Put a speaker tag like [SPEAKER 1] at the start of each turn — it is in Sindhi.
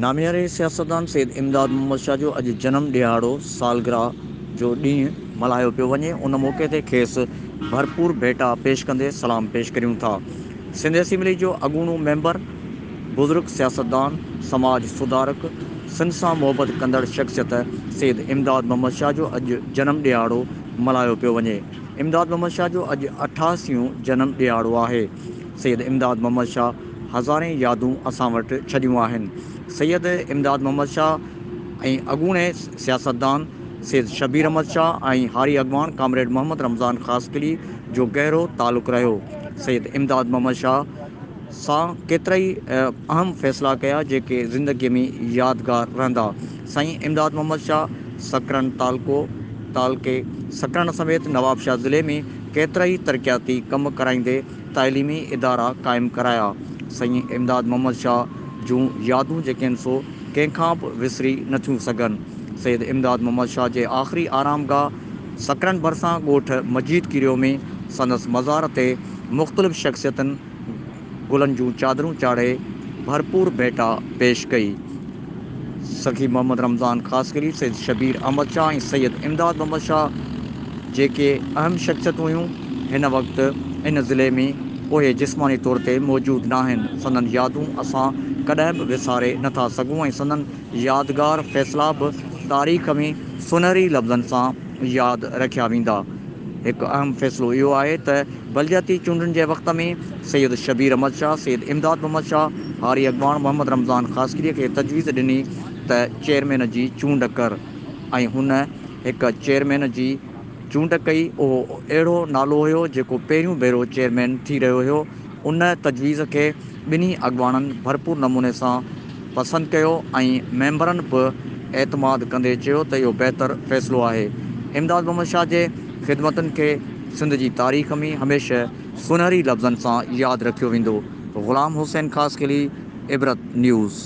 [SPEAKER 1] نامياري سياستدان سيد امداد محمد شاهه جو اڄ جنم ڏهاڙو، سالگرهه، جو ڏينهن ملهايو پيو وڃي، ان موقعي تي کيس ڀرپور ڀيٽا پيش ڪندي سلام پيش ڪريون ٿا. سنڌ اسيمبلي جو اڳوڻو ميمبر، بزرگ سياستدان، سماج سڌارڪ، سنڌ سان محبت ڪندڙ شخصيت سيد امداد محمد شاهه جو اڄ جنم ڏهاڙو ملهايو پيو وڃي. امداد محمد شاهه جو اڄ اٺاسيون جنم ڏهاڙو آهي. سيد امداد محمد شاهه هزارين يادون اسان وٽ ڇڏيون آهن. سيد امداد محمد شاهه ۽ اڳوڻي سياستدان سيد شبير احمد شاهه ۽ هاري اڳواڻ ڪامريڊ محمد رمضان خاصخيلي جو گهرو تعلق رهيو. سيد امداد محمد شاهه سان ڪيترائي اهم فيصلا ڪيا جيڪي زندگي ۾ يادگار رهندا. سائين امداد محمد شاهه سڪرنڊ تعلقو، تعلقي سڪرنڊ سميت نوابشاهه ضلعي ۾ ڪيترائي ترقياتي ڪم ڪرائيندي تعليمي ادارا قائم ڪرايا. سائين امداد محمد شاهه جون يادون جيڪي آهن سو ڪنهن کان به وسري نٿيون سگهن. سيد امداد محمد شاهه جي آخري آرامگاهه سڪرنڊ ڀرسان ڳوٺ مجيد ڪيريو ۾ سندس مزار تي مختلف شخصيتن گلن جون چادرون چاڙهي ڀرپور ڀيٽا پيش ڪئي. سخي محمد رمضان خاصخيلي، سيد شبير احمد شاهه ۽ سيد امداد محمد شاهه جيڪي اهم شخصيتون هيون، هن وقت ان ضلعي ۾ اهي جسماني طور تي موجود ناهن، سندن يادون اسان ڪڏهن به وساري نٿا سگهون ۽ سندن يادگار فيصلا به تاريخ ۾ سونهري لفظن سان ياد رکيا ويندا. هڪ اهم فيصلو اهو آهي ته بلدياتي چونڊن جي وقت ۾ سيد شبير احمد شاهه، سيد امداد محمد شاهه، هاري اڳواڻ محمد رمضان خاصخيلي کي تجويز ڏني ته چيئرمين جي چونڊ ڪر ۽ هن هڪ چيئرمين جي چونڊ ڪئي، اهو اهڙو نالو هيو جيڪو پهريون ڀيرو چيئرمين ٿي رهيو هيو، ان تجويز کي ٻنهي اڳواڻن ڀرپور نموني سان پسند ڪيو ۽ ميمبرن به اعتماد ڪندي چيو ته اهو بهتر فيصلو آهي. امداد محمد شاهه جي خدمتن کي سنڌ جي تاريخ ۾ هميشه سونهري لفظن سان ياد رکيو ويندو. غلام حسين خاصخيلي، عبرت نيوز.